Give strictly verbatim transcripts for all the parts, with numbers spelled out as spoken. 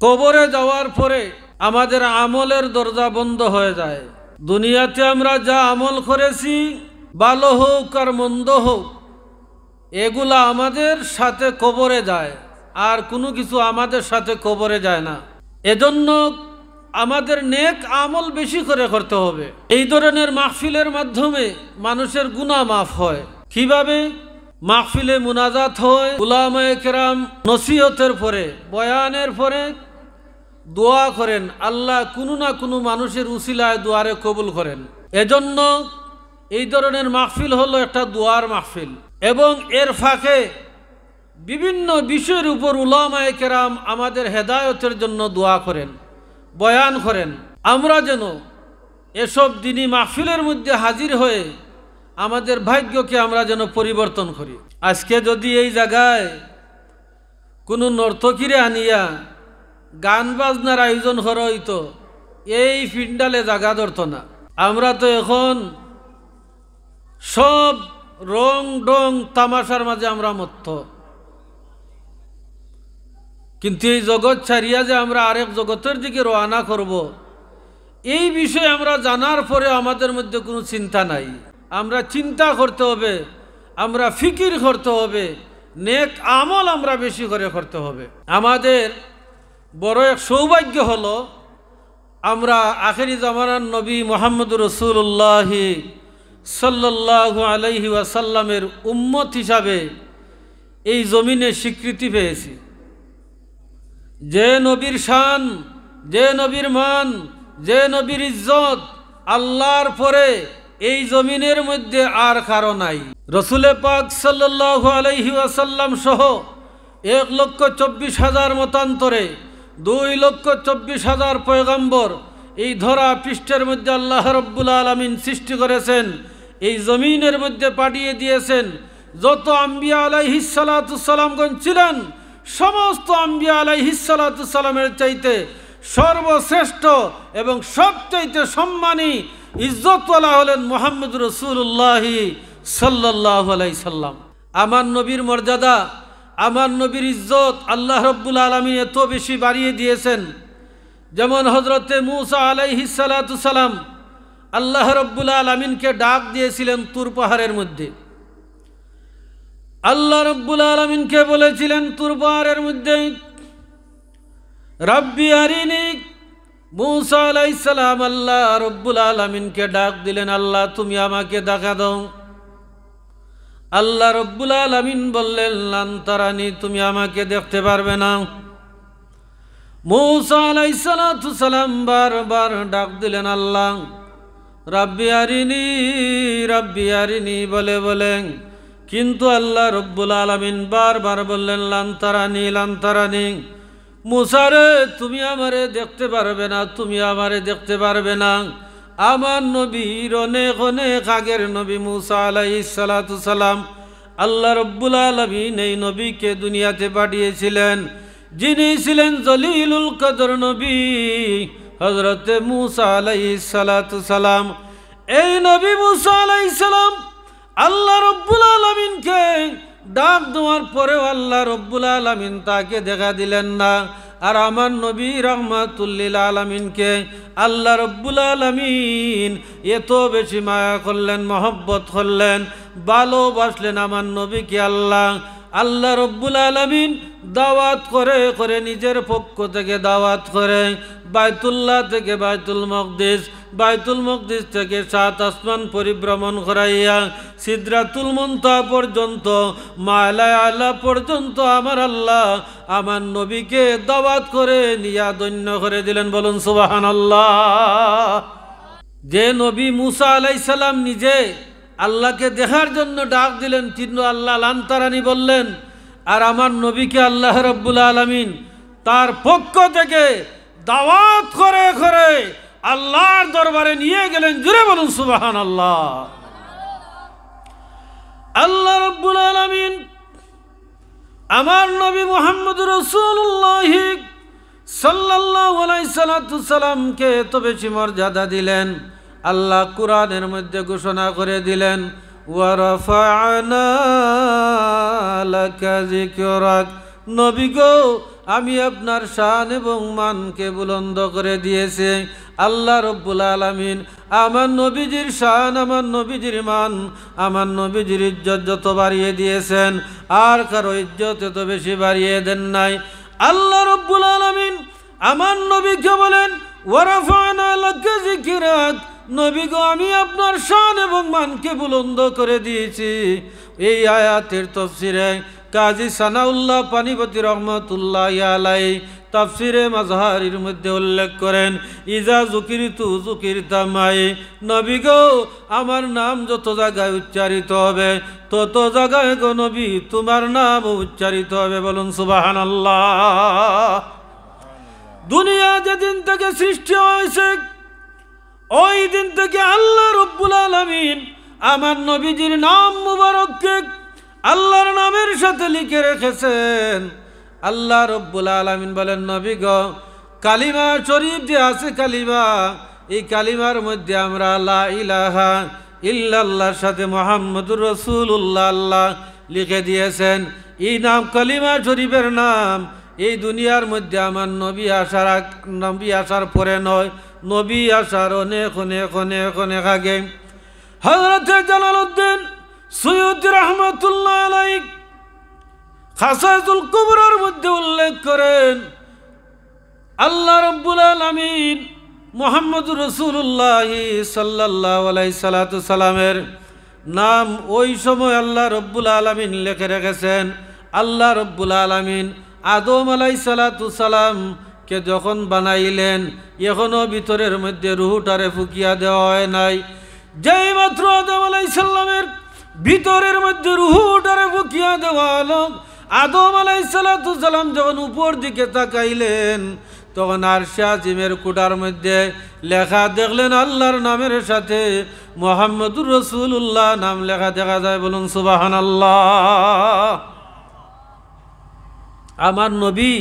কবরে যাওয়ার পরে আমাদের আমলের দরজা বন্ধ হয়ে যায়। দুনিয়াতে আমরা যা আমল করেছি, ভালো হোক আর মন্দ হোক, এগুলা আমাদের সাথে কবরে যায়, আর কোনো কিছু আমাদের সাথে কবরে যায় না। এজন্য আমাদের নেক আমল বেশি করে করতে হবে। এই ধরনের মাহফিলের মাধ্যমে মানুষের গুনাহ মাফ হয়। কিভাবে? মাহফিলে মুনাজাত হয়, উলামায়ে কেরাম নসিহতের পরে, বয়ানের পরে দোয়া করেন, আল্লাহ কোনো না কোনো মানুষের উসিলায় দোয়ারে কবুল করেন। এজন্য এই ধরনের মাহফিল হলো একটা দোয়ার মাহফিল, এবং এর ফাঁকে বিভিন্ন বিষয়ের উপর উলামায়ে কেরাম আমাদের হেদায়েতের জন্য দোয়া করেন, বয়ান করেন। আমরা যেন এসব দিনী মাহফিলের মধ্যে হাজির হয়ে আমাদের ভাগ্যকে আমরা যেন পরিবর্তন করি। আজকে যদি এই জায়গায় কোনো নর্তকীরে আনিয়া গান বাজনার আয়োজন করা হইতো, এই পিন্ডালে জাগা ধরতো না। আমরা তো এখন সব রং ঢং তামাশার মাঝে আমরা মত্ত, কিন্তু এই জগৎ ছাড়িয়া যে আমরা আরেক জগতের দিকে রওনা করব, এই বিষয়ে আমরা জানার পরে আমাদের মধ্যে কোনো চিন্তা নাই। আমরা চিন্তা করতে হবে, আমরা ফিকির করতে হবে, নেক আমল আমরা বেশি করে করতে হবে। আমাদের বড় এক সৌভাগ্য হলো, আমরা আখেরি জামানার নবী মুহাম্মদুর রাসূলুল্লাহ সাল্লাল্লাহু আলাইহি ওয়াসাল্লামের উম্মত হিসাবে এই জমিনে স্বীকৃতি পেয়েছি। যে নবীর শান, যে নবীর মান, যে নবীর ইজ্জত, আল্লাহর পরে এই জমিনের মধ্যে আর কারো নাই। রসুলে পাক সাল্লাল্লাহু আলাইহি ওয়াসাল্লাম সহ এক লক্ষ চব্বিশ হাজার মতান্তরে দুই লক্ষ চব্বিশ হাজার পয়গাম্বর এই ধরা পৃষ্ঠের মধ্যে আল্লাহ রব্বুল আলামিন সৃষ্টি করেছেন, এই জমিনের মধ্যে পাঠিয়ে দিয়েছেন। যত আম্বিয়া আলাইহিস সালাতু সালামগণ ছিলেন, সমস্ত আম্বিয়া আলাইহিস সালাতু সালামের চাইতে সর্বশ্রেষ্ঠ এবং সবচাইতে সম্মানী, ইজ্জতওয়ালা হলেন মুহাম্মদ রাসূলুল্লাহ সাল্লাল্লাহু আলাইহি সাল্লাম। আমার নবীর মর্যাদা, আমার নবীর ইজ্জত আল্লাহ রব্বুল আলামিন এত বেশি বাড়িয়ে দিয়েছেন। যেমন হযরতে মুসা আলাইহিস সালাতু সালাম আল্লাহ রব্বুল আলামিনকে ডাক দিয়েছিলেন তুর পাহাড়ের মধ্যে। আল্লাহ রব্বুল আলামিনকে বলেছিলেন তুর পাহাড়ের মধ্যে, "রাব্বি আরিনি।" মুসা আলাইহিস সালাম আল্লাহ রব্বুল আলামিনকে ডাক দিলেন, "আল্লাহ, তুমি আমাকে দেখা দাও।" আল্লাহ রব্বুল আলামিন বললেন, "লান তারানি, তুমি আমাকে দেখতে পারবে না।" মুসা আলাইহিস সালাতু সালাম বারবার ডাক দিলেন, "আল্লাহ, রাব্বি আরিনি, রাব্বি আরিনি" বলে বলে, কিন্তু আল্লাহ রব্বুল আলামিন বারবার বললেন, "লান তারানি, লান তারানি।" মুসারে, তুমি আমারে দেখতে পারবে না, তুমি আমারে দেখতে পারবে না। আমার নবীর অনেক অনেক আগের নবী মুসা আলাইহিস সালাতু সালাম, আল্লাহ রব্বুল আলামিন এই নবীকে দুনিয়াতে পাঠিয়েছিলেন, যিনি ছিলেন জলিলুল কদর নবী, হযরতে মুসা আলাইহিস সালাতু সালাম। এই নবী মুসা আলাইহিস সালাম আল্লাহ রব্বুল আলামিনকে ডাক দেওয়ার পরেও আল্লাহ রব্বুল আলামিন তাকে দেখা দিলেন না। আর আমার নবী রাহমাতুল্লিল আলামিনকে আল্লাহ রব্বুল আলামিন এত বেশি মায়া করলেন, মহব্বত করলেন, ভালোবাসলেন আমার নবীকে আল্লাহ। আল্লাহ রব্বুল আলামিন দাওয়াত করে করে নিজের পক্ষ থেকে দাওয়াত করে বাইতুল্লাহ থেকে বাইতুল মকদিস, বাইতুল মকদিস থেকে সাত আসমান পরিভ্রমণ করাইয়া সিদরাতুল মুনতাহা পর্যন্ত, মালায়ে আলা পর্যন্ত আমার আল্লাহ আমার নবীকে দাওয়াত করে নিয়া ধন্য করে দিলেন। বলুন সুবহানাল্লাহ। যে নবী মুসা আলাইহিস সালাম নিজে আল্লাহকে দেখার জন্য ডাক দিলেন, কিন্তু আল্লাহ লান তারানি বললেন, আর আমার নবীকে আল্লাহ রব্বুল আলামিন তার পক্ষ থেকে দাওয়াত করে করে আল্লাহর দরবারে নিয়ে গেলেন। জুরে বলুন সুবহানাল্লাহ। আল্লাহ রব্বুল আলামিন আমার নবী মুহাম্মদ রাসূলুল্লাহ সাল্লাল্লাহু আলাইহি সালাতু সালামকে এত বেশি মর্যাদা দিলেন। আল্লাহ কুরআনের মধ্যে ঘোষণা করে দিলেন, "ওয়া রাফা'না লাকা যিকরাক।" নবী গো, আমি আপনার শান এবং মানকে বুলন্দ করে দিয়েছি। আল্লাহ রব্বুল আলামিন আমার নবীজির শান, আমার নবীজির মান, আমার নবীজির ইজ্জত যত বাড়িয়ে দিয়েছেন, আর কারো ইজ্জত এত বেশি বাড়িয়ে দেন নাই। আল্লাহ রব্বুল আলামিন আমার নবীকে বলেন, "ওয়ারাফা'না লাকা যিকরাক।" নবী গো, আমি আপনার শান এবং মানকে বুলন্দ করে দিয়েছি। এই আয়াতের তফসিরে কাজী সানাউল্লাহ পানিপতি রহমতুল্লাহ আলাই তাফসিরে মাজহারির মধ্যে উল্লেখ করেন, "ইজা যুকিরতু যুকিরতা মাই।" নবী গো, আমার নাম যত জায়গায় উচ্চারিত হবে, তত জায়গায় গো নবী, তোমার নামও উচ্চারিত হবে। বলুন সুবহানাল্লাহ। দুনিয়া যেদিন থেকে সৃষ্টি হয়েছে, ওই দিন থেকে আল্লাহ রব্বুল আলামিন আমার নবীজির নাম মুবারককে আল্লাহর নামের সাথে লিখে রেখেছেন। আল্লাহ রব্বুল আলামিন বলেন, নবী গো, কালিমা শরীফ যে আছে কালিমা, এই কালিমার মধ্যে আমরা লা ইলাহা ইল্লাল্লাহর সাথে মুহাম্মদুর রাসূলুল্লাহ আল্লাহ লিখে দিয়েছেন। এই নাম কালিমা শরীফের নাম এই দুনিয়ার মধ্যে আমার নবী আসার আগ-, নবী আসার পরে নয়, নবী আসার অনেক, অনেক, অনেক, অনেক আগে। হযরতে জালালউদ্দিন সুয়ুতী রহমতুল্লাহ আলাইহি খাসাইসুল কুবরার মধ্যে উল্লেখ করেন, আল্লাহ রব্বুল আলামিন মুহাম্মদুর রাসূলুল্লাহ সাল্লাল্লাহু আলাইহি সালাতু সালামের নাম ওই সময় আল্লাহ রব্বুল আলামিন লিখে রেখেছেন। আল্লাহ রব্বুল আলামিন আদম আলাইহিস সালাতু সালামকে যখন বানাইলেন, এখনো ভিতরের মধ্যে রুহটারে ফুকিয়া দেওয়া হয় নাই। যেই মাত্র আদম আলাইহিস সালামের ভিতরের মধ্যে রুহটারে ফুকিয়া দেওয়া হলো, আদম আলাইহিস সালাতু সালাম যখন উপর দিকে তাকাইলেন, তখন আরশে আজিমের কুঠার মধ্যে লেখা দেখলেন আল্লাহর নামের সাথে মুহাম্মদুর রাসূলুল্লাহ নাম লেখা দেখা যায়। বলুন সুবহানাল্লাহ। আমার নবী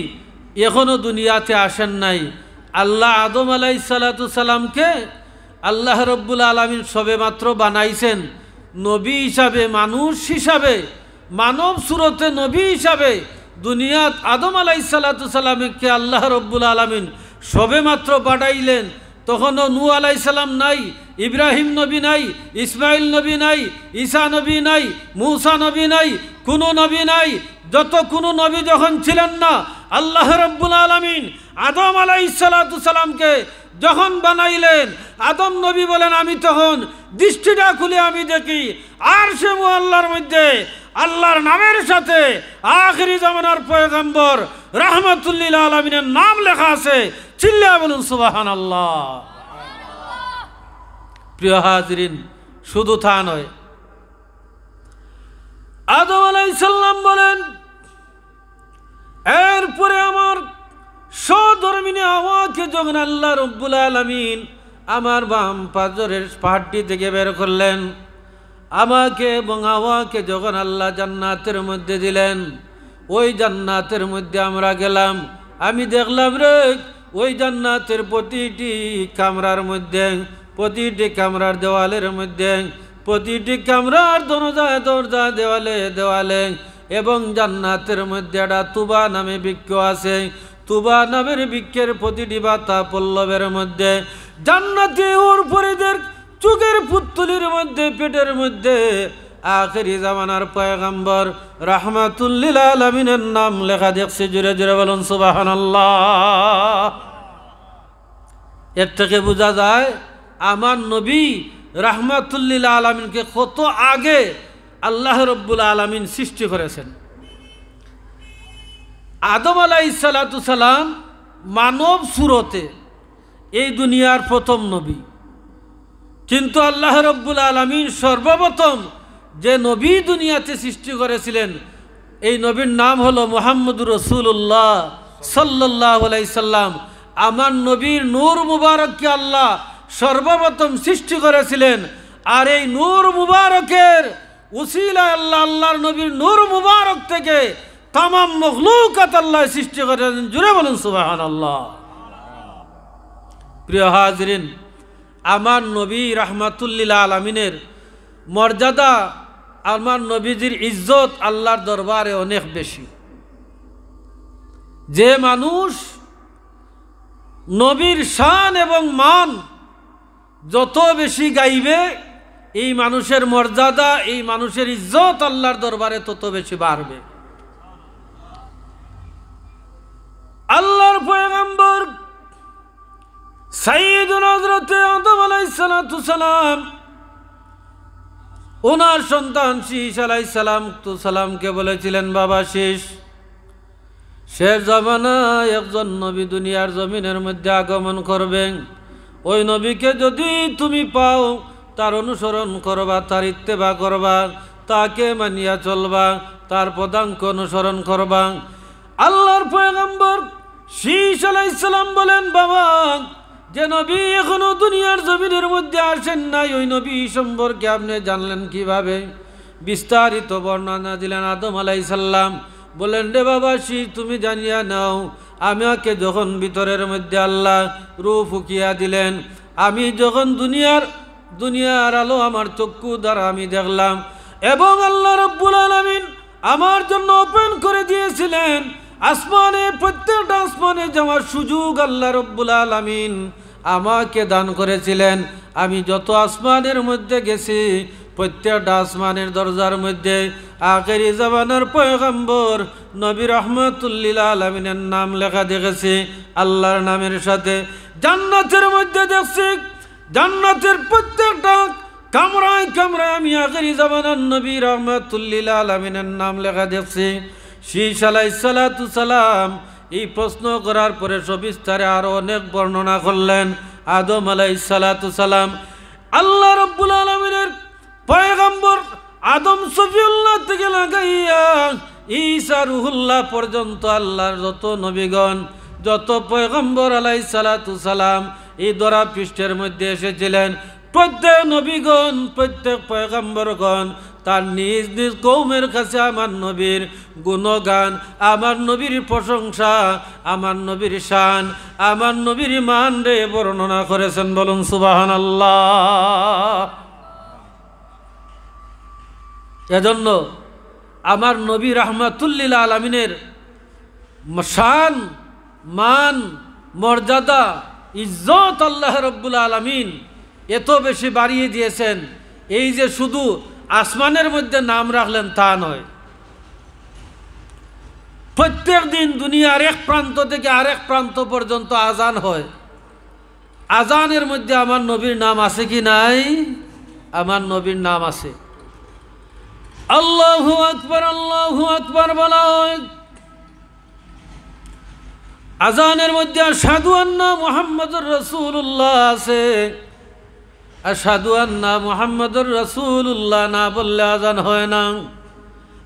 এখনো দুনিয়াতে আসেন নাই। আল্লাহ আদম আলাইহিস সালাতু সালামকে আল্লাহ রব্বুল আলামিন সবেমাত্র বানাইছেন নবী হিসাবে, মানুষ হিসাবে, মানব সুরতে নবী হিসাবে দুনিয়াত আদম আলাইহিস সালাতু সালামকে আল্লাহ রব্বুল আলামিন সবেমাত্র পাঠাইলেন। তখনও নূহ আলাইহিস সালাম নাই, ইব্রাহিম নবী নাই, ইসমাইল নবী নাই, ঈসা নবী নাই, মূসা নবী নাই, কোনো নবী নাই। যত কোনো নবী যখন ছিলেন না, আল্লাহ রব্বুল আলামিন আদম আলাইহিস সালাতু সালামকে যখন বানাইলেন, আদম নবী বলেন, আমি তখন দৃষ্টিটা খুলে আমি দেখি আরশে মুআল্লার মধ্যে আল্লাহর নামের সাথে আখেরি জামানার পয়গম্বর রাহমাতুল্লিল আলামিনের নাম লেখা আছে। চিল্লায়া বলুন সুবহানাল্লাহ। প্রিয় হাজিরিন, শুধু তা নয়, আদম আলাইহিস সালাম বলেন, এরপরে আমার সহধর্মিনী হাওয়াকে যখন আল্লাহ রব্বুল আলামিন আমার বাম পাজরের পাহাড়টি থেকে বের করলেন, আমাকে এবং হাওয়াকে যখন আল্লাহ জান্নাতের মধ্যে দিলেন, ওই জান্নাতের মধ্যে আমরা গেলাম। আমি দেখলাম রে, ওই জান্নাতের প্রতিটি কামরার মধ্যে, প্রতিটি কামরার দেওয়ালের মধ্যে, প্রতিটি কামরার দরজায় দরজায়, দেওয়ালে দেওয়ালে এবং জান্নাতের মধ্যে একটা তুবা নামে বৃক্ষ আছে। তুবা নামের বৃক্ষের প্রতিটি পাতা পল্লবের মধ্যে জান্নাতি হুর পরীদের চোখের পুতুলির মধ্যে, পেটের মধ্যে আখেরি জামানার পয়গম্বর রাহমাতুল্লিল আলামিনের নাম লেখা দেখছি। জোরে জোরে বলুন সুবহানাল্লাহ। এর থেকে বোঝা যায় আমার নবী রাহমাতুল্লিল আলামিনকে কত আগে আল্লাহ রব্বুল আলামিন সৃষ্টি করেছেন। আদম আলাইহিস সালাতু সালাম মানব সুরতে এই দুনিয়ার প্রথম নবী, কিন্তু আল্লাহ রব্বুল আলামিন সর্বপ্রথম যে নবী দুনিয়াতে সৃষ্টি করেছিলেন, এই নবীর নাম হলো মুহাম্মদুর রাসূলুল্লাহ সাল্লাল্লাহু আলাইহি সাল্লাম। আমার নবীর নূর মুবারককে আল্লাহ সর্বপ্রথম সৃষ্টি করেছিলেন, আর এই নূর মুবারকের উসিলায় আল্লাহ, আল্লাহর নবীর নূর মুবারক থেকে তামাম মখলুকাত আল্লাহ সৃষ্টি করেন। জুরে বলুন সুবহানাল্লাহ। প্রিয় হাজিরিন, আমার নবী রাহমাতুল্লিল আলামিনের মর্যাদা, আমার নবীজির ইজ্জত আল্লাহর দরবারে অনেক বেশি। যে মানুষ নবীর শান এবং মান যত বেশি গাইবে, এই মানুষের মর্যাদা, এই মানুষের ইজ্জত আল্লাহর দরবারে তত বেশি বাড়বে। আল্লাহর পয়গম্বর সাইয়্যিদুনা হযরতে আদম আলাইহিস সালাতু সালাম ওনার সন্তান শীশ আলাইহিস সালাম তু সালামকে বলেছিলেন, "বাবা শীশ, শেষ জামানায় একজন নবী দুনিয়ার জমিনের মধ্যে আগমন করবেন। ওই নবীকে যদি তুমি পাও, তার অনুসরণ করবা, তার ইত্তেবা করবা, তাকে মানিয়া চলবা, তার পদাঙ্ক অনুসরণ করবা।" আল্লাহর পয়গম্বর শীশ আলাইহিস সালাম বলেন, "বাবা, যে নবী এখনো দুনিয়ার জমিনের মধ্যে আসেন নাই, ওই নবী সম্পর্কে আপনি জানলেন কিভাবে?" বিস্তারিত বর্ণনা দিলেন আদম আলাইহিস সালাম। বলেন, "রে বাবা শীশ, তুমি জানিয়া নাও, আমাকে যখন ভিতরের মধ্যে আল্লাহ রূহ ফুকিয়া দিলেন, আমি যখন দুনিয়ার, দুনিয়ার আলো আমার চক্ষু দ্বারা আমি দেখলাম, এবং আল্লাহ রব্বুল আলামিন আমার জন্য ওপেন করে দিয়েছিলেন আসমানে, প্রত্যেকটা আসমানে যাওয়ার সুযোগ আল্লাহ রব্বুল আলামিন আমাকে দান করেছিলেন। আমি যত আসমানের মধ্যে গেছি, প্রত্যেকটা আসমানের দরজার মধ্যে আখেরি জামানার পয়গম্বর নবী রাহমাতুল্লিল আলামিনের নাম লেখা দেখেছি, আল্লাহর নামের সাথে।" জান্নাতের মধ্যে দেখছি, জান্নাতের প্রত্যেকটা কামরায় কামরায় আমি আখেরি জামানার নবী রাহমাতুল্লিল আলামিনের নাম লেখা দেখছি। শীশ আলাইহিস সালাতু সালাম এই প্রশ্ন করার পরে সবিস্তারে আরো অনেক বর্ণনা করলেন আদম আলাইহিস সালাতু সালাম। আল্লাহ রব্বুল আলামিনের পয়গম্বর আদম সফিউল্লাহ থেকে লাগাইয়া ঈসা রুহুল্লাহ পর্যন্ত আল্লাহর যত নবীগণ, যত পয়গম্বর আলাইহিস সালাতু সালাম এই ধরা পৃষ্ঠের মধ্যে এসেছিলেন, প্রত্যেক নবীগণ, প্রত্যেক পয়গম্বরগণ তার নিজ নিজ কওমের কাছে আমার নবীর গুণগান, আমার নবীর প্রশংসা, আমার নবীর শান, আমার নবীর মান রে বর্ণনা করেছেন। বলুন সুবহানাল্লাহ। এজন্য আমার নবী রাহমাতুল্লিল আলামিনের শান, মান, মর্যাদা, ইজ্জত আল্লাহ রব্বুল আলামিন এত বেশি বাড়িয়ে দিয়েছেন। এই যে শুধু আসমানের মধ্যে নাম রাখলেন তা নয়, প্রত্যেক দিন দুনিয়ার এক প্রান্ত থেকে আরেক প্রান্ত পর্যন্ত আজান হয়। আজানের মধ্যে আমার নবীর নাম আছে কি নাই? আমার নবীর নাম আছে। আল্লাহু আকবার, আল্লাহু আকবার বলা হয়। আজানের মধ্যে আশহাদু আন্না মুহাম্মাদুর রাসূলুল্লাহ আছে। আশহাদু আন্না মুহাম্মাদুর রাসূলুল্লাহ না বললে আজান হয় না।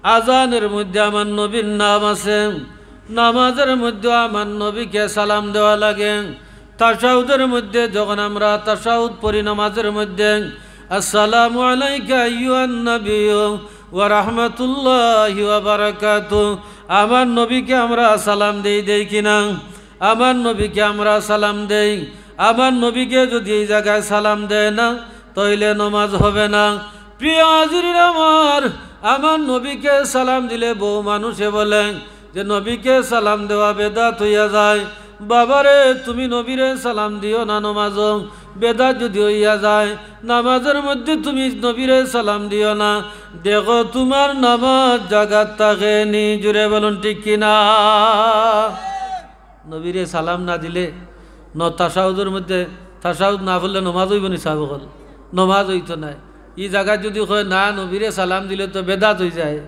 আজানের মধ্যে আমার নবীর নাম আছে, নামাজের মধ্যে আমার নবীকে সালাম দেওয়া লাগে। তাশাহুদের মধ্যে যখন আমরা তাশাহুদ পড়ি নামাজের মধ্যে, "আসসালামু আলাইকা আইয়ুহান নাবিয়্যু ওয়া রাহমাতুল্লাহি ওয়া বারাকাতুহু", আমার নবীকে আমরা সালাম দেই, দেই কি না? আমার নবীকে আমরা সালাম দেই। আমার নবীকে যদি এই জায়গায় সালাম দেয় না, তাইলে নমাজ হবে না। প্রিয় হাজিরিন আমার, আমার নবীকে সালাম দিলে বহু মানুষে বলে যে নবীকে সালাম দেওয়া বেদাত হইয়া যায়। বাবারে, তুমি নবীরে সালাম দিও না নমাজো, বেদাত যদি হইয়া যায়, নামাজের মধ্যে তুমি নবীরে সালাম দিও না। দেখো, তোমার নামাজ জাগাত থাকে নি, জুরে বলুন, ঠিক কি না? নবীরে সালাম না দিলে, ন-, তাশাহুদর মধ্যে তাশাহুদ না পড়লে নমাজ হইব নি, সাব অকল? নমাজ হইতো নায়। ই জাগাত যদি কয়, "না, নবীরে সালাম দিলে তো বেদাত হই যায়,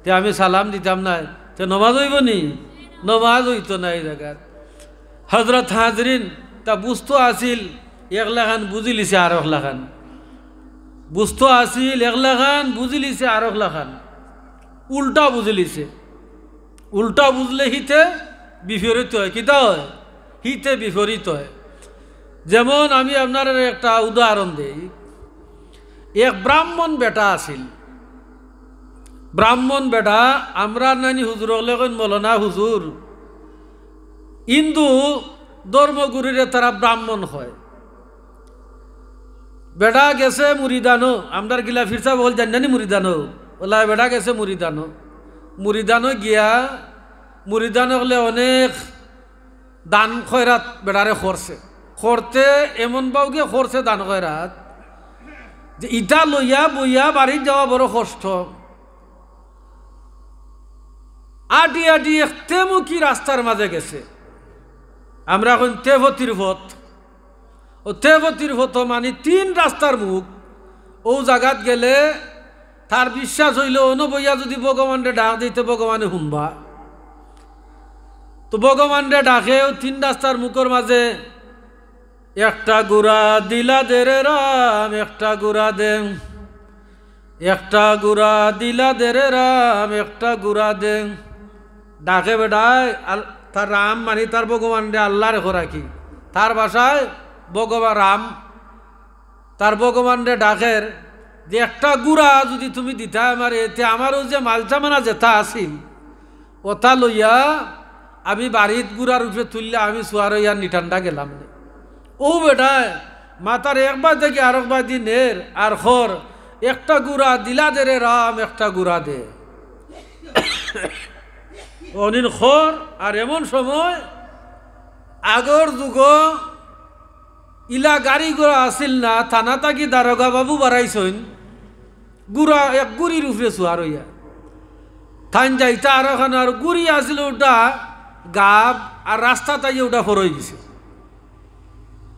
তে আমি সালাম দিতাম নায়", তে নমাজ হইব নি? নমাজ হইতো নায় ই জাগাত। হযরত হাজিরিন, তা বুঝতো আছিল এক লাখান, বুঝিলিছে আরক লাখান। বুঝতো আছিল এক লাখান, বুঝিলিছে আরক লাখান। উল্টা বুঝিলিছে। উল্টা বুঝলে হিতে বিপরীত হয়। কিতা হয়? হিতে বিপরীত হয়। যেমন আমি আপনারে একটা উদাহরণ দেই। এক ব্রাহ্মণ বেটা আছিল। ব্রাহ্মণ বেটা, আমরা নানি হুজুর অকলে কইন মৌলানা হুজুর। হিন্দু ধর্মগুরুরে তারা ব্রাহ্মণ কয়। বেটা গেছে মুরিদানো, আমরার গিলা ফিরসা বল জানি নানি মুরিদানো, ওলা বেটা গেছে মুরিদানো। মুরিদানো গিয়া মুরিদান অকলে অনেক দান খয়রাত বেটারে করছে, করতে এমন বাউগে করছে দান খয়রাত যে ইটা লইয়া বইয়া বাড়িত যাওয়া বড় কষ্ট। আটি আটি এক তেমুখী রাস্তার মাঝে গেছে, আমরা কইন তেফতির পথ। অউ তেফতির পথ মানি তিন রাস্তার মুখ। অউ জাগাত গেলে তার বিশ্বাস অইলো, অনো বইয়া যুদি ভগবানরে ডাক দেই তে ভগবানে হুনবা। তো ভগবানরে ডাকে অউ তিন রাস্তার মুখর মাঝে, "একটা গুড়া দিলা দে রে রাম, একটা গুড়া দে, একটা গুড়া দিলা দে রে রাম, একটা গুড়া দে।" ডাকে বেটায়, আল-, তার রাম মানি তার ভগবানরে, আল্লারে করা কি, তার ভাষায় ভগবান রাম, তার ভগবানরে ডাকের যে, "একটা গুড়া যুদি তুমি দিতায় আমারে, তে আমারও যে মালসামানা যেতা আছিল, অতা লইয়া আমি বাড়িত গুড়ার উপরে তুললে আমি সুয়ার অইয়া নিটান্ডা গেলাম নে।" অউ বেটায় মাথার এক বায় থাকি আরক বায়দি নের আর কর, "একটা গুড়া দিলা দে রে রাম, একটা গুড়া দে।" অনিন কর, আর এমন সময় আগর যুগ ইলা গাড়ি ঘোড়া আছিল না, থানা থাকি দারোগা বাবু বাড়াইছইন, গুড়া, এক গুড়ির উপরে সুয়ার অইয়া। তাইন যাইতা আরোখান, আর গুড়ি আছিল অউটা গাব, আর রাস্তাত আইয়া অউটা ফরই গেছে।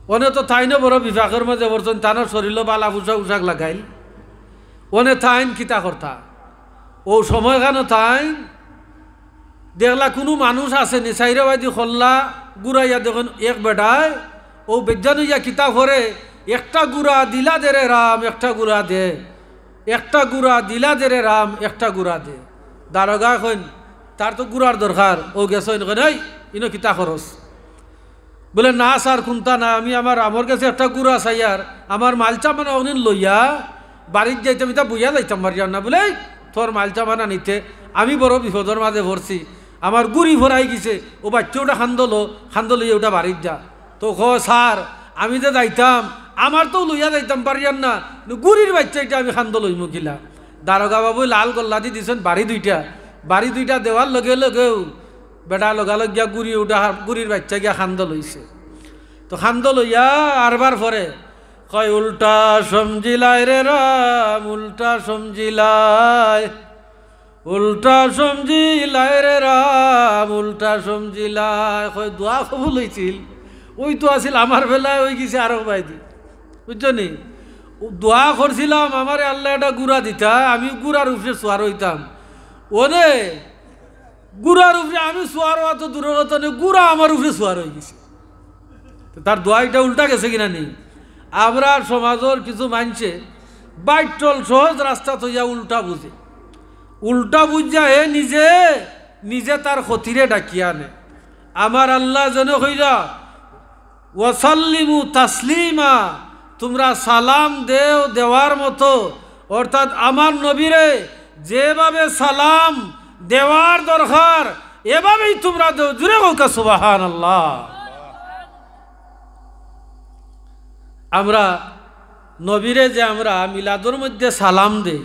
অনে তো তাইনও বড় বিপাকর মাঝে পড়ছইন, তানর শরীরও বালা পোশাক উশাক লাগাইল, অনে তাইন কিতা করতা? অউ সময়খানো তাইন দেখলা কুনু মানুষ আছে নি, চাইরোবায়দি খল্লা ঘুরাইয়া দেখইন এক বেটায় অউ বেজ্জান অইয়া কিতা ফরে, "একটা গুড়া দিলা দে রে রাম, একটা গুড়া দে, একটা গুড়া দিলা দে রে রাম, একটা গুড়া দে।" দারোগায় কইন, "তার তো গুড়ার দরকার।" অউ গেছইন, কইন, "এই, ইনো কিতা করস?" বুলে, "না স্যার, কুন্তা না, আমি আমার আমর গেছে একটা গুড়া চাইয়ার, আমার মালসামানা অনিন লইয়া বাড়িত যাইতাম, ইতা বইয়া যাইতাম পারিয়ার না।" বুলে, "এই, তোর মালসামানা নিতে আমি বড় বিপদর মাঝে পড়ছি, আমার গুড়ি ফরাই গেছে, অউ বাইচ্চা অউটা কান্দো ল, কান্দো লইয়া অউটা বাড়িত যা।" তো কয়, "স্যার, আমি যে যাইতাম, আমার তো লইয়া যাইতাম পারিয়ার না, গুড়ির বাইচ্চা ইটা আমি কান্দো লইমু কিলা?" দারোগা বাবুয় লাল গোল্লাদি দিছইন বাড়ি দুইটা, বাড়ি দুইটা দেওয়ার লগে লগেউ বেটা লগালগ গিয়া গুড়ি অউটা, গুড়ির বাইচ্চা গিয়া কান্দো লইছে। তো কান্দো লইয়া আরবার ফরে কয়, "উল্টা সমঝিলায় রে রাম, উল্টা সমঝিলায়, উল্টা সমঝিলায় রে রাম, উল্টা সমঝিলায়।" কয়, "দোয়া কবুল অইছিল, অউ তো আছিল আমার বেলায় অই গেছে আরক বায়দি।" বুঝছো নি? "দোয়া করছিলাম আমারে আল্লায় একটা গুড়া দিতা, আমি গুড়ার উপরে সুয়ার অইতাম, অনে গুড়ার উপরে আমি সুয়ার অওয়া তো দূরর কথা নে, গুড়া আমার উপরে সুয়ার অই গেছে।" তো তার দোয়া ইটা উল্টা গেছে কিনা নি? আমরার সমাজর কিছু মানষে বাইট্টল সহজ রাস্তা থইয়া উল্টা বুঝে, উল্টা বুঝিয়া হে নিজে, নিজে তার ক্ষতিরে ডাকিয়া আনে। আমার আল্লায় যেন কইরা, "ওয়াসাল্লিমু তাসলিমা", তোমরা সালাম দেও দেওয়ার মতো, অর্থাৎ আমার নবীরে যেভাবে সালাম দেওয়ার দরকার, এভাবেই তোমরা দেও। জুরে কউক্কা সুবহানাল্লাহ। আমরা নবীরে যে আমরা মিলাদর মধ্যে সালাম দেই,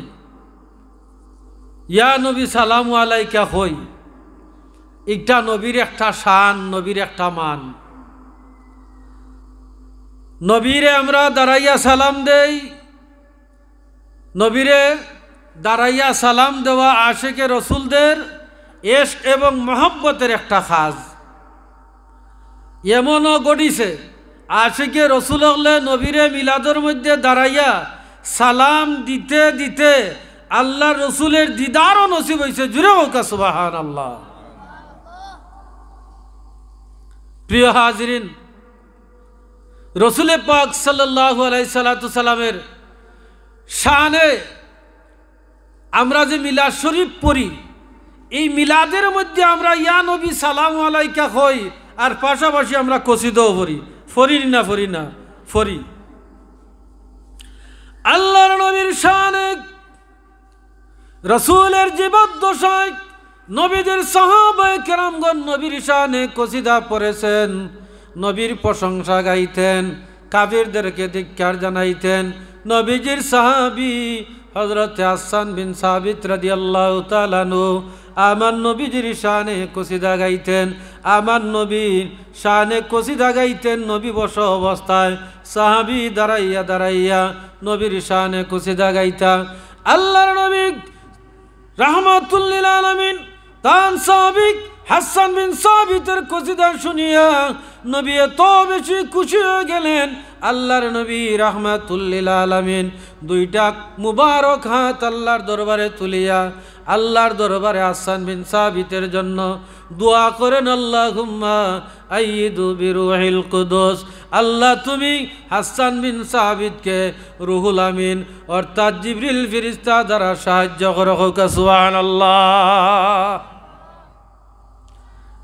"ইয়া নবী সালামু আলাইকা" কই, ইটা নবীর একটা শান, নবীর একটা মান। নবীরে আমরা দাঁড়াইয়া সালাম দেই। নবীরে দাঁড়াইয়া সালাম দেওয়া আশেকে রসুলদের এশক এবং মহব্বতের একটা কাজ। এমনও ঘটিছে, আশিকে রসুল অকলে নবীরে মিলাদর মধ্যে দাঁড়াইয়া সালাম দিতে দিতে আল্লার রসুলের দিদারও নসিব অইছে। জুরে কউক্কা সুবহানাল্লাহ। প্রিয় হাজিরিন, রসুলে পাক সাল্লাল্লাহু আলাইহিস সালাতু সালামের শানে আমরা যে মিলাদ শরীফ পড়ি, এই মিলাদের মধ্যে আমরা ইয়া নবী সালামু আলাইকা কই, আর পাশাপাশি আমরা কসিদাও পড়ি। পড়ি নি না, পড়ি না, পড়ি। আল্লার নবীর শানে, রসুলের জীবদ্দশায় নবীজির সাহাবায়ে কেরামগণ নবীর শানে কসিদা পড়েছেন, নবীর প্রশংসা গাইতেন, কাফিরদেরকে ধিক্কার জানাইতেন। নবীজির সাহাবী হযরতে হাসান বিন সাবিত রাদিয়াল্লাহু তাআলা আনহু আমার নবীজির শানে কসিদা গাইতেন, আমার নবীর শানে কসিদা গাইতেন। নবী বসা অবস্থায় সাহাবী দাঁড়াইয়া দাঁড়াইয়া নবীর শানে কসিদা গাইতা। আল্লাহর নবী রাহমাতুল লিল আলামিন তান সাহাবী হাসান বিন সাবিতের কসিদা শুনিয়া নবী এত বেশি খুশি হয়ে গেলেন। আল্লাহর নবী রাহমাতুল লিল আলামিন দুইটা মুবারক হাত আল্লাহর দরবারে তুলিয়া আল্লাহর দরবারে হাসান বিন সাবিতের জন্য দোয়া করেন, "আল্লাহুম্মা আইয়িদু বিরুহিল কুদুস।" আল্লাহ, তুমি হাসান বিন সাবিতকে রুহুল আমিন অর্থাৎ জিবরিল ফিরিস্তা দ্বারা সাহায্য করো। কউক্কা সুবহানাল্লাহ।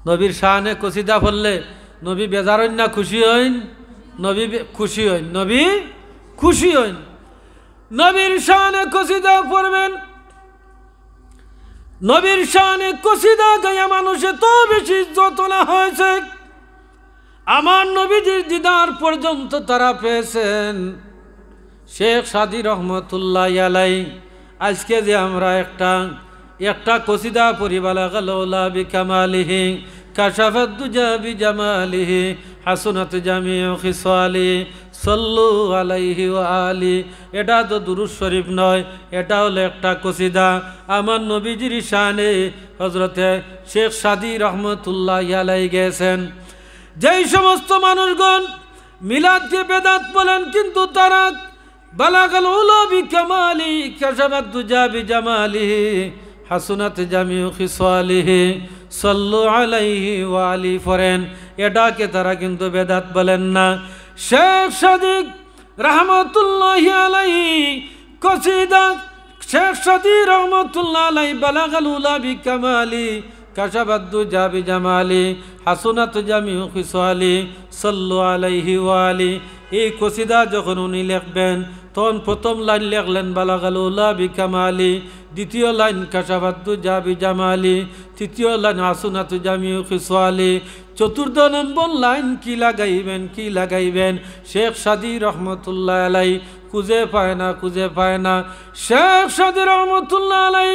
নবীর শানে কসিদা পড়লে নবী বেজার অইন না খুশি অইন? নবী বে-, খুশি অইন, নবী খুশি অইন। নবীর শানে কসিদা পড়বেন। নবীর শানে কসিদা গাইয়া মানুষ এত বেশি ইজ্জত ওলা হয়েছে, আমার নবীজির দিদার পর্যন্ত তারা পেয়েছেন। শেখ সাদী রহমতুল্লাহ আলাই, আজকে যে আমরা একটা, একটা কসিদা পড়ি, বালাগাল উলা বিকামালিহি, কাশাফাদ দুজা বিজামালিহি, হাসুনাত জামিউ খিসালি, সল্লু আলাইহি ওয়া আলি, এটা তো দুরূদ শরীফ নয়, এটা হলো একটা কসিদা। আমার নবীজির শানে হযরতে শেখ সাদী রহমতুল্লাহ আলাই গেছেন। যেই সমস্ত মানুষগণ মিলাদকে বেদাত বলেন, কিন্তু তারা বালাগাল উলা বিকামালি, কাশাফাদ দুজা বিজামালিহি, হাসুনাত জামিউ খিসালিহি, সল্লু আলাইহি ওয়া আলি পড়েন, এটাকে তারা কিন্তু বেদাত বলেন না। শেখ সাদী রহমতুল্লাহি আলাইহি কসিদা, শেখ সাদী রহমতুল্লাহ আলাইহি বালাগাল উলা বিকামালি, কাশাফাদ দুজা বিজামালি, হাসুনাত জামিউ খিসালি, সল্লু আলাইহি ওয়া আলি। এই কসিদা যখন উনি লেখবেন, তখন প্রথম লাইন লেখলেন বালাগাল উলা বিকামালি, দ্বিতীয় লাইন কাশাফাদ দুজা বিজামালি, তৃতীয় লাইন হাসুনাত জামিউ খিসালি, চতুর্থ নম্বর লাইন কি লাগাইবেন, কি লাগাইবেন? শেখ সাদী রহমতুল্লাহ আলাই খুঁজে পায় না, খুঁজে পায় না। শেখ সাদী রহমতুল্লাহ আলাই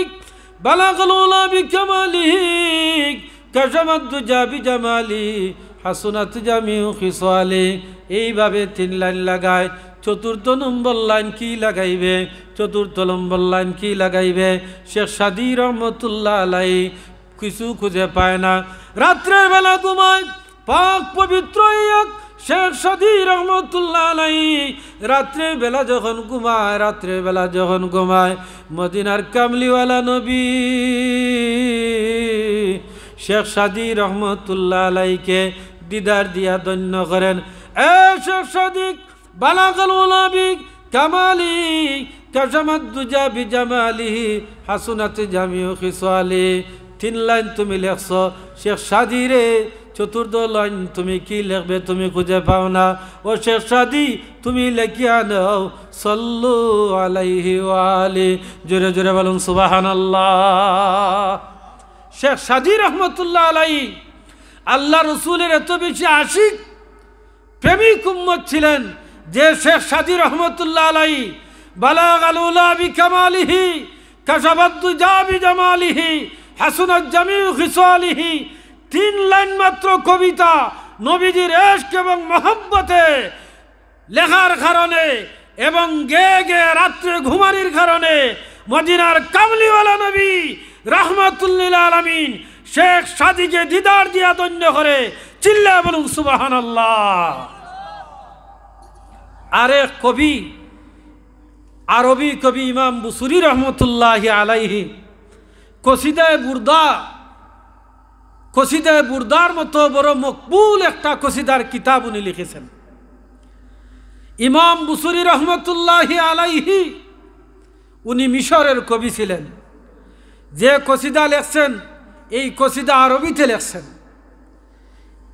বালাগাল উলা বিকামালিহি, কাশাফাদ দুজা বিজামালি, হাসুনাত জামিউ খিসালি। এইভাবে তিন লাইন লাগায়। চতুর্থ নম্বর লাইন কি লাগাইবে? চতুর্থ নম্বর লাইন কি লাগাইবে? শেখ সাদী রহমতুল্লাহ আলাই কিছু খুঁজে পায় না। রাত্রের বেলা ঘুমায়, পাক পবিত্র এক শেখ সাদী রহমতুল্লাহ আলাই রাত্রের বেলা যখন ঘুমায়, রাত্রের বেলা যখন ঘুমায়, মদিনার কামলিওয়ালা নবী শেখ সাদী রহমতুল্লাহ আলাইকে দিদার দিয়া ধন্য করেন। এ শেখ সাদী বালাগাল উলা বিকামালি, কাশাফাদ দুজা বিজামালিহি, হাসুনাত জামিউ খিসালি। তিন লাইন তুমি লেখছো, শেখ সাদী রে, চতুর্থ লাইন তুমি কি লেখবে, তুমি খুঁজে পাও না। ও শেখ সাদী, তুমি লেখিয়া নেও, সল্লু আলাইহি ওয়া আলি। জোরে জোরে বলুন সুবহানাল্লাহ। শেখ সাদী রহমতুল্লাহ আলাই আল্লাহ রসুলের এত বেশি আশিক, প্রেমিক উম্মত ছিলেন যে শেখ সাদী রহমতুল্লাহ আলাই বালাগাল উলা বিকামালিহি, কাশাফাদ দুজা বিজামালিহি, হাসুনাত জামিউ খিসালিহি, তিন লাইন মাত্র কবিতা নবীজির ইশক এবং মহব্বতে লেখার কারণে এবং গেয়ে গেয়ে রাত্রে ঘুমানির কারণে মদিনার কামলিওয়ালা নবী রাহমাতুল লিল আলামিন শেখ সাদীকে দিদার দিয়া ধন্য করে। চিল্লায় বলুন সুবহানাল্লাহ। আরেক কবি, আরবি কবি ইমাম বুসুরি রহমতুল্লাহি আলাইহি কসিদায়ে বুরদা, কসিদায়ে বুরদার মতো বড় মকবুল একটা কসিদার কিতাব উনি লিখেছেন। ইমাম বুসুরি রহমতুল্লাহি আলাইহি উনি মিশরের কবি ছিলেন। যে কসিদা লেখছেন, এই কসিদা আরবিতে লেখছেন।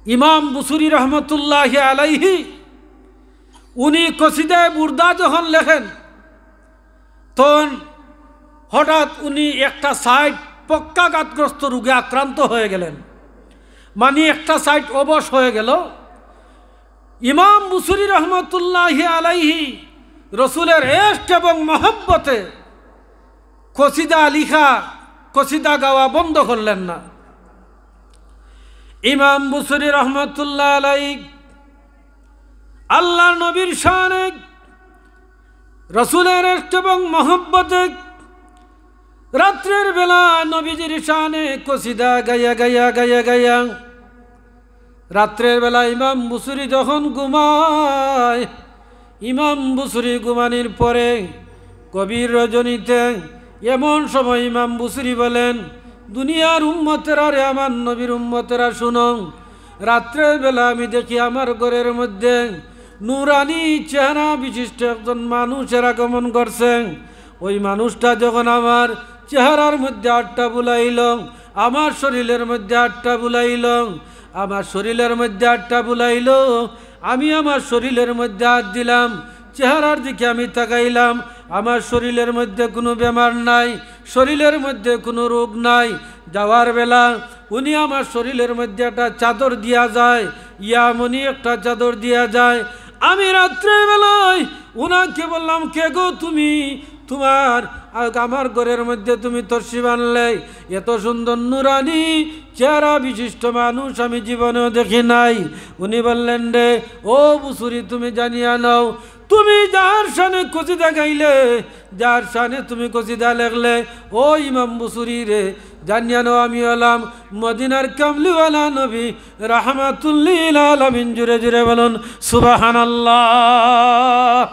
ইমাম বুসুরি রহমতুল্লাহি আলাইহি উনি কসিদায়ে বুরদা যখন লেখেন, তখন হঠাৎ উনি একটা সাইড পক্ষাঘাতগ্রস্ত রোগে আক্রান্ত হয়ে গেলেন, মানে একটা সাইড অবশ হয়ে গেল। ইমাম বুসুরি রহমতুল্লাহি আলাইহি রসুলের ইশক এবং মহব্বতে কসিদা লিখা, কসিদা গাওয়া বন্ধ করলেন না। ইমাম বুসুরি রহমতুল্লাহ আলাই আল্লাহর নবীর শানে, রসুলের ইশক এবং মহব্বতে রাত্রের বেলা নবীজির শানে কসিদা গাইয়া গাইয়া গাইয়া গাইয়া রাত্রের বেলা ইমাম বুসুরি যখন ঘুমায়, ইমাম বুসুরি ঘুমানির পরে গভীর রজনীতে এমন সময় ইমাম বুসুরি বলেন, "দুনিয়ার উম্মতেরা রে, আমার নবীর উম্মতেরা শুনো, রাত্রের বেলা আমি দেখি আমার ঘরের মধ্যে নুরানি চেহারা বিশিষ্ট একজন মানুষের আগমন ঘটছে। ওই মানুষটা যখন আমার চেহারার মধ্যে আটটা বুলাইল, আমার শরীরের মধ্যে আটটা বুলাইল, আমার শরীরের মধ্যে আটটা বুলাইল, আমি আমার শরীরের মধ্যে আত দিলাম, চেহারার দিকে আমি তাকাইলাম, আমার শরীরের মধ্যে কোনো বেমার নাই, শরীরের মধ্যে কোনো রোগ নাই।" যাওয়ার বেলা উনি আমার শরীরের মধ্যে একটা চাদর দিয়া যায়, ইয়ামনি একটা চাদর দিয়া যায়। আমি রাত্রের বেলায় উনাকে বললাম, "কে গো তুমি? তোমার, আ-, আমার ঘরের মধ্যে তুমি তশরিফ আনলে, এত সুন্দর নুরানি চেহারা বিশিষ্ট মানুষ আমি জীবনেও দেখি নাই।" উনি বললেন, "রে ও বুসুরি, তুমি জানিয়া নাও, তুমি যার শানে কসিদা গাইলে, যার শানে তুমি কসিদা লেখলে, ও ইমাম বুসুরি রে, জানিয়া নাও, আমি হলাম মদিনার কামলিওয়ালা নবী রাহমাতুল্লিল আলামিন।" জুরে জুরে বলুন সুবহানাল্লাহ।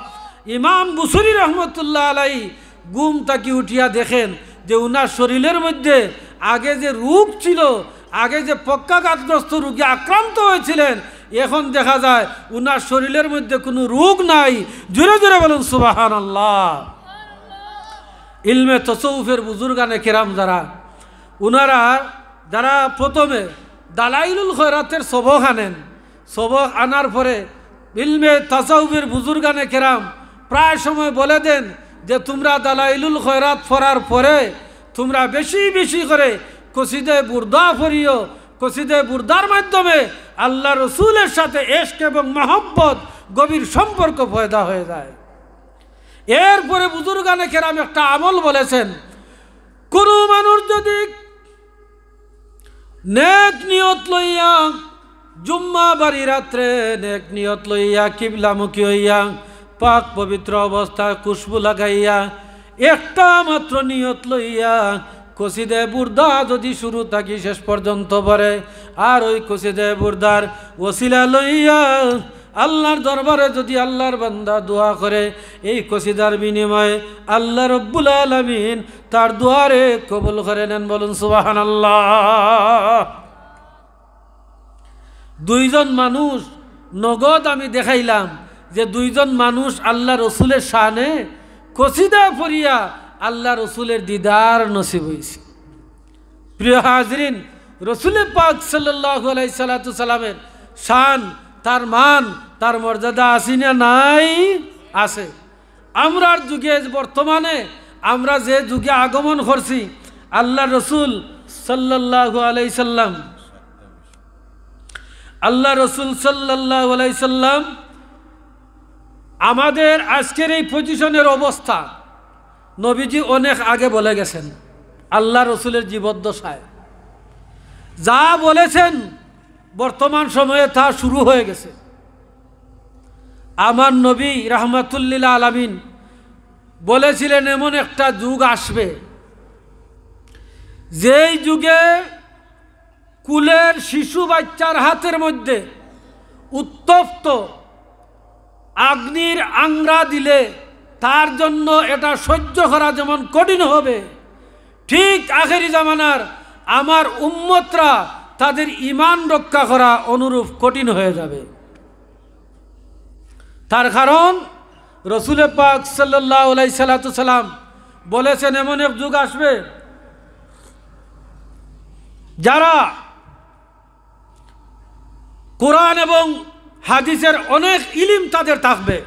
ইমাম বুসুরি রহমতুল্লাহ আলাই ঘুম থাকি উঠিয়া দেখেন যে উনার শরীরের মধ্যে আগে যে রোগ ছিল, আগে যে পক্ষাঘাতগ্রস্ত রোগে আক্রান্ত হয়েছিলেন, এখন দেখা যায় উনার শরীরের মধ্যে কোনো রোগ নাই। জোরে জোরে বলুন সুবহানাল্লাহ। ইলমে তসৌফের বুজুর্গানে কেরাম যারা, উনারা যারা প্রথমে দালাইলুল খয়রাতের সবক আনেন, সবক আনার পরে ইলমে তাসাউফের বুজুর্গানে কেরাম প্রায় সময় বলে দেন যে, "তোমরা দালাইলুল খয়রাত পড়ার পরে তোমরা বেশি বেশি করে কসিদে বুর্দা পড়িও।" কসিদে বুর্দার মাধ্যমে আল্লাহ রসুলের সাথে ইশক এবং মহব্বত, গভীর সম্পর্ক পয়দা হয়ে যায়। এরপরে বুজুর্গানে কেরাম একটা আমল বলেছেন, কোনো মানুষ যদি নেক নিয়ত লইয়া জুম্মা বারি রাত্রে নেক নিয়ত লইয়া কিবলামুখী হইয়া পাক পবিত্র অবস্থায় খুশবু লাগাইয়া একটা মাত্র নিয়ত লইয়া কসিদে বুর্দা যদি শুরু থাকি শেষ পর্যন্ত পড়ে, আর ওই কসিদে বুর্দার ওসিলা লইয়া আল্লাহর দরবারে যদি আল্লাহর বান্দা দোয়া করে, এই কসিদার বিনিময়ে আল্লাহ রব্বুল আলামিন তার দোয়ারে কবুল করে নেন। বলুন সুবহানাল্লাহ। দুইজন মানুষ নগদ আমি দেখাইলাম যে দুইজন মানুষ আল্লাহ রসুলের শানে কসিদা পড়িয়া আল্লাহ রসুলের দিদার নসিব হইছে। প্রিয় হাজিরিন, রসুলে পাক সাল্লাল্লাহু আলাইহি সাল্লাতু সাল্লামের শান, তার মান, তার মর্যাদা আছে না নাই? আছে। আমরার যুগে, বর্তমানে আমরা যে যুগে আগমন করছি, আল্লাহ রসুল সাল্লাল্লাহু আলাইহি সাল্লাম, আল্লাহ রসুল সাল্লাল্লাহু আলাইহি সাল্লাম আমাদের আজকের এই পজিশনের অবস্থা নবীজি অনেক আগে বলে গেছেন। আল্লাহ রসুলের জীবদ্দশায় যা বলেছেন, বর্তমান সময়ে তা শুরু হয়ে গেছে। আমার নবী রাহমাতুল্লিল আলামিন বলেছিলেন, এমন একটা যুগ আসবে, যেই যুগে কুলের শিশু বাচ্চার হাতের মধ্যে উত্তপ্ত আগ্নির আংরা দিলে তার জন্য এটা সহ্য করা যেমন কঠিন হবে, ঠিক আখেরি জামানার আমার উম্মতরা তাদের ঈমান রক্ষা করা অনুরূপ কঠিন হয়ে যাবে। তার কারণ, রসুলে পাক সাল্লাল্লাহু আলাইহি সাল্লাতু সাল্লাম বলেছেন, এমন এক যুগ আসবে, যারা কোরআন এবং হাদিসের অনেক ইলিম তাদের থাকবে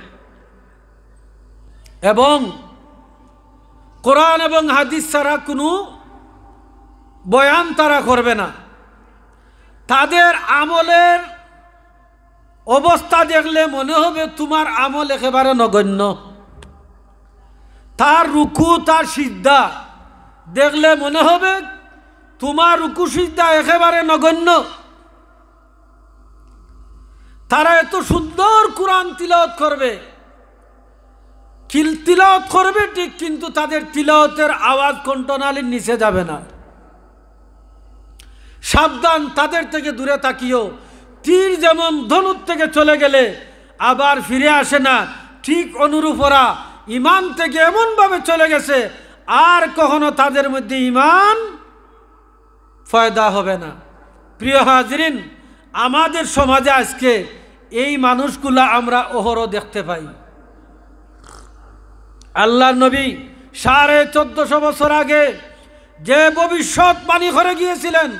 এবং কোরআন এবং হাদিস ছাড়া কোনো বয়ান তারা করবে না। তাদের আমলের অবস্থা দেখলে মনে হবে তোমার আমল একেবারে নগণ্য। তার রুকু, তার সিজদা, দেখলে মনে হবে তোমার রুকু সিজদা একেবারে নগণ্য। তারা এত সুন্দর কোরআন তিলাওয়াত করবে, কিল-, তিলাওয়াত করবে ঠিক, কিন্তু তাদের তিলাওয়াতের আওয়াজ কণ্ঠনালীর নিচে যাবে না। সাবধান, তাদের থেকে দূরে থাকিও। তীর যেমন ধনুর থেকে চলে গেলে আবার ফিরে আসে না, ঠিক অনুরূপ ওরা ইমান থেকে এমনভাবে চলে গেছে, আর কখনো তাদের মধ্যে ইমান পয়দা হবে না। প্রিয় হাজিরিন, আমাদের সমাজে আজকে এই মানুষগুলা আমরা অহরহ দেখতে পাই। আল্লাহর নবী সাড়ে চোদ্দশো বছর আগে যে ভবিষ্যৎবাণী করে গিয়েছিলেন,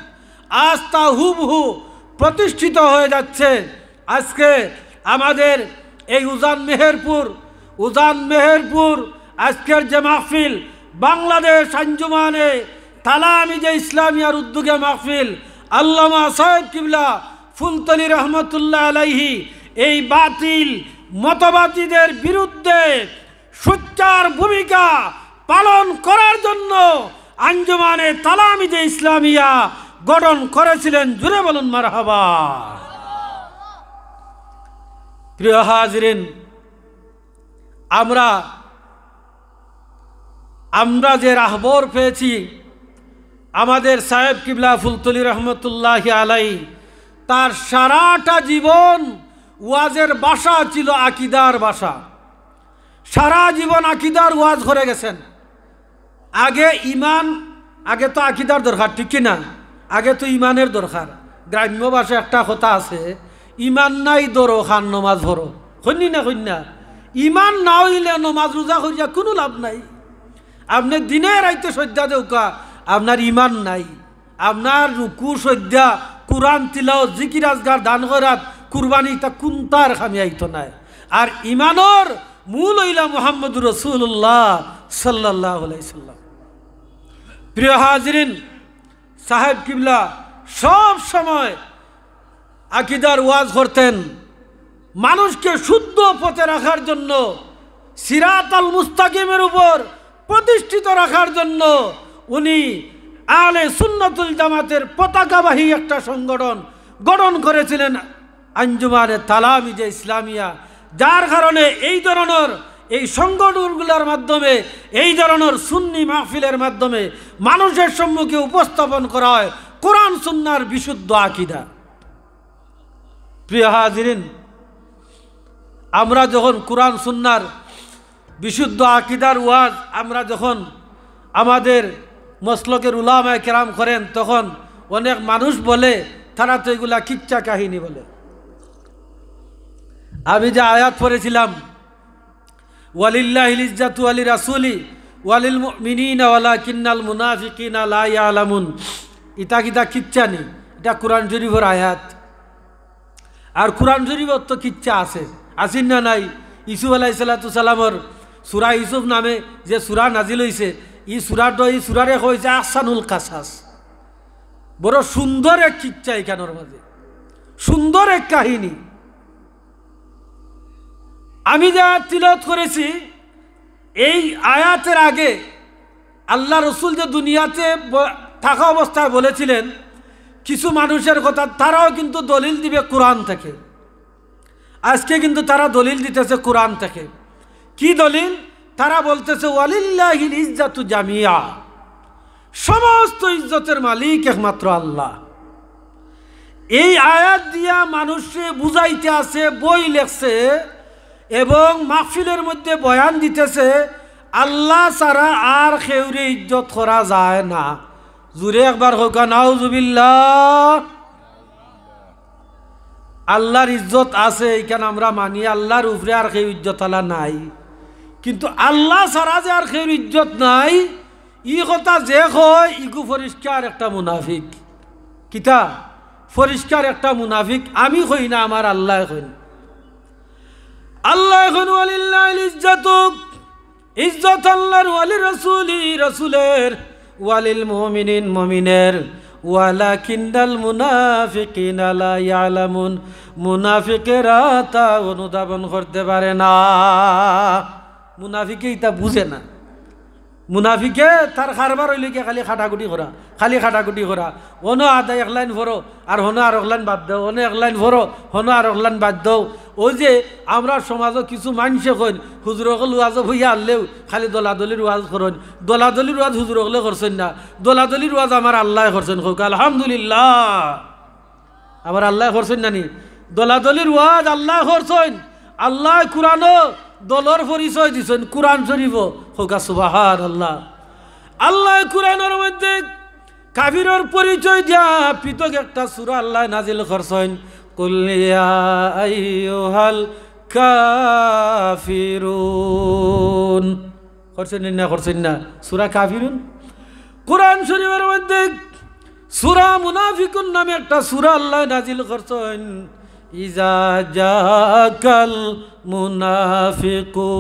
আজ তা হুবহু প্রতিষ্ঠিত হয়ে যাচ্ছে। আজকে আমাদের এই উজান মেহেরপুর, উজান মেহেরপুর আজকের যে মাহফিল, বাংলাদেশ আঞ্জুমানে তালামিজে ইসলামিয়ার উদ্যোগে মাহফিল, আল্লামা সাহেব কিবলা ফুলতলি রহমতুল্লাহ আলাইহি এই বাতিল মতবাদীদের বিরুদ্ধে সোচ্চার ভূমিকা পালন করার জন্য আঞ্জুমানে তালামিজে ইসলামিয়া গঠন করেছিলেন। জুরে বলুন মারহাবা। প্রিয় হাজিরিন, আমরা, আমরা যে রাহবর পেয়েছি, আমাদের সাহেব কিবলা ফুলতলি রহমতুল্লাহ আলাই, তার সারাটা জীবন ওয়াজের ভাষা ছিল আকিদার ভাষা। সারা জীবন আকিদার ওয়াজ করে গেছেন। আগে ইমান, আগে তো আকিদার দরকার, ঠিক কি না? আগে তো ইমানের দরকার। গ্রাম্য ভাষায় একটা কথা আছে, "ইমান নাই ধরো খান নমাজ পড়ো।" কইন নি না, কইন না? ইমান না অইলে নমাজ রোজা করিয়া কুনু লাভ নাই। আপনে দিনে রাইতে সইজ্জা দেউক্কা, আপনার ইমান নাই। আপনার রুকু সইজ্জা, কুরআন তিলাওত, জিকির আজগার, দান খয়রাত, কুরবানি, ইতা কুনটার কামে আইতো নায়। আর ইমানর মূল অইলা মুহাম্মদুর রাসূলুল্লাহ সাল্লাল্লাহু আলাইহি সাল্লাম। প্রিয় হাজিরিন, সাহেব কিবলা সব সময় আকিদার ওয়াজ করতেন, মানুষকে শুদ্ধ পথে রাখার জন্য, সিরাতাল মুস্তাকিমের উপর প্রতিষ্ঠিত রাখার জন্য উনি আহলে সুন্নাতুল জামাতের পতাকাবাহী একটা সংগঠন গঠন করেছিলেন, আঞ্জুমানে তালামিজে ইসলামিয়া, যার কারণে এই ধরনের, এই সংগঠনগুলোর মাধ্যমে, এই ধরনের সুন্নি মাহফিলের মাধ্যমে মানুষের সম্মুখে উপস্থাপন করা হয় কোরআন সুন্নাহর বিশুদ্ধ আকিদা। প্রিয় হাজিরিন, আমরা যখন কোরআন সুন্নাহর বিশুদ্ধ আকিদার ওয়াজ আমরা যখন আমাদের মসলকের উলামায়ে কেরাম করেন, তখন অনেক মানুষ বলে, তারা তো এগুলা কিচ্ছা কাহিনী বলে। আমি যে আয়াত পড়েছিলাম, "ওয়ালিল্লাহিল ইজ্জাতু ওয়ালি রাসূলি ওয়ালিল মুমিনিনা ওয়ালাকিন্নাল মুনাফিকিনা লা ইয়ালামুন", ইটা কিতা কিচ্ছা নি? ইটা কোরআন শরীফর আয়াত। আর কোরআন শরীফত তো কিচ্ছা আছে, আছে না নাই? ইউসুফ আলাইহিস সালাতু সালামর সূরা ইউসুফ নামে যে সূরা নাজিল অইছে, ই সূরাটা, ই সূরারে কইছে আহসানুল কাসাস। বড় সুন্দর এক কিচ্ছা ইখানর মাঝে, সুন্দর এক কাহিনী। আমি যে আয়াত তিলাওয়াত করেছি, এই আয়াতের আগে আল্লাহ রসুল যে দুনিয়াতে ব-, থাকা অবস্থায় বলেছিলেন কিছু মানুষের কথা, তারাও কিন্তু দলিল দিবে কোরআন থেকে। আজকে কিন্তু তারা দলিল দিতেছে কোরআন থেকে। কি দলিল? তারা বলতেছে, "ওয়ালিল্লাহিল ইজ্জাতু জামিয়া", সমস্ত ইজ্জতের মালিক একমাত্র আল্লাহ। এই আয়াত দিয়া মানুষরে বুঝাইতে আছে, বই লেখছে এবং মাহফিলের মধ্যে বয়ান দিতেছে, আল্লাহ ছাড়া আর কেউরে ইজ্জত করা যায় না। জুরে একবার কউক্কা, নাউজুবিল্লাহ। আল্লাহর ইজ্জত আছে, ইখান আমরা মানি, আল্লাহর উপরে আর কেউ ইজ্জতআলা নাই। কিন্তু আল্লাহ ছাড়া যে আর কেউর ইজ্জত নাই, ই কথা যে কয়, ইগু পরিষ্কার একটা মুনাফিক। কিতা? পরিষ্কার একটা মুনাফিক। আমি কই না, আমার আল্লায় কইন। আল্লায় কইন, "ওয়ালিল্লাহিল ইজ্জাতু", ইজ্জত আল্লাহর, "ওয়ালি রাসূলি", রাসূলের, "ওয়ালিল মুমিনিন", মুমিনের, "ওয়ালাকিন্নাল মুনাফিকিনা লা ইয়ালামুন", মুনাফিকেরা তা অনুধাবন করতে পারে না। মুনাফিকে ইতা বুঝে না। মুনাফিকে তার কারবার অইলো গিয়া খালি কাটাকুটি করা, খালি কাটাকুটি করা। অনো আদা এক লাইন পড়ো, আর হনো আরক লাইন বাদ দেও, অনো এক লাইন পড়ো, হনো আরক লাইন বাদ দেও। অউ যে আমরার সমাজো কিছু মানষে কইন, হুজুর অকল ওয়াজো বইয়া আরলেউ খালি দলাদলির ওয়াজ করইন। দলাদলির ওয়াজ হুজুর অকলে করছইন না, দলাদলির ওয়াজ আমার আল্লায় করছইন। কউক্কা আলহামদুলিল্লাহ। আবার আল্লায় করছইন না নি? দলাদলির ওয়াজ আল্লায় করছইন। আল্লায় কুরআনো দলর পরিচয় দিছইন, কুরআন শরিফো। কউক্কা সুবহানাল্লাহ। আল্লায় কুরআনর মধ্যে কাফিরর পরিচয় দিয়া পৃথক একটা সূরা আল্লায় নাজিল করছইন, কুল ইয়া আইয়ুহাল কাফিরুন। করছইন না, করছইন না? সূরা কাফিরুন। কুরআন শরিফর মধ্যে সূরা মুনাফিকুন নামে একটা সূরা আল্লায় নাজিল করছইন, ইজা জাআকাল মুনাফিকুন।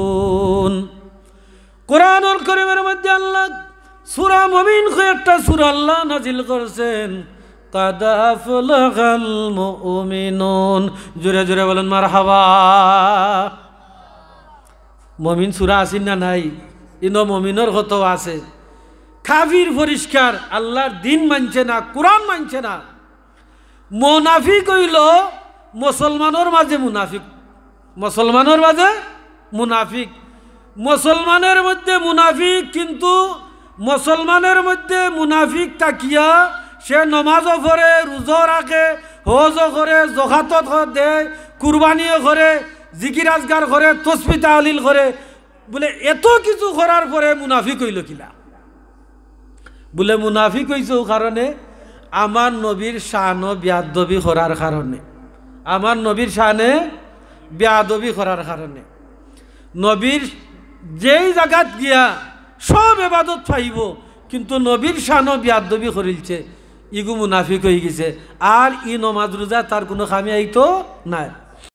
কুরআনুল করিমর মধ্যে আল্লায় সূরা মুমিন কইয়া একটা সূরা আল্লায় নাজিল করছইন, কাদ আফলাহাল মুমিনুন। জোরে জোরে বলইন মারহাবা। মুমিন সূরা আছেনি না নাই? ইনো মুমিনর কথাউ আছে। কাফির পরিষ্কার, আল্লার দ্বীন মানছে না, কুরআন মানছে না। মুনাফিক অইলো মুসলমানর মাঝে মুনাফিক, মুসলমানর মাঝে মুনাফিক। মুসলমানর মধ্যে মুনাফিক, কিন্তু মুসলমানর মধ্যে মুনাফিক থাকিয়া সে নমাজও পড়ে, রুজাও রাখে, হজও করে, জকাতও দেয়, কুরবানিও করে, জিকির আজকার করে, তসবি তাহলিল করে, বুলে এত কিছু করার পরে মুনাফিক অইলো কিলা? বুলে মুনাফিক অইছে অউ কারণে, আমার নবীর শানো বেয়াদবি করার কারণে, আমার নবীর শানে বেয়াদবি করার কারণে। নবীর যেই জাগাত গিয়া সব এবাদত পাইবো, কিন্তু নবীর শানো বেয়াদবি করিলছে, ইগু মুনাফিক অইগেছে। আর ই নমাজ রুজা তার কুনু কামে আইতো নায়।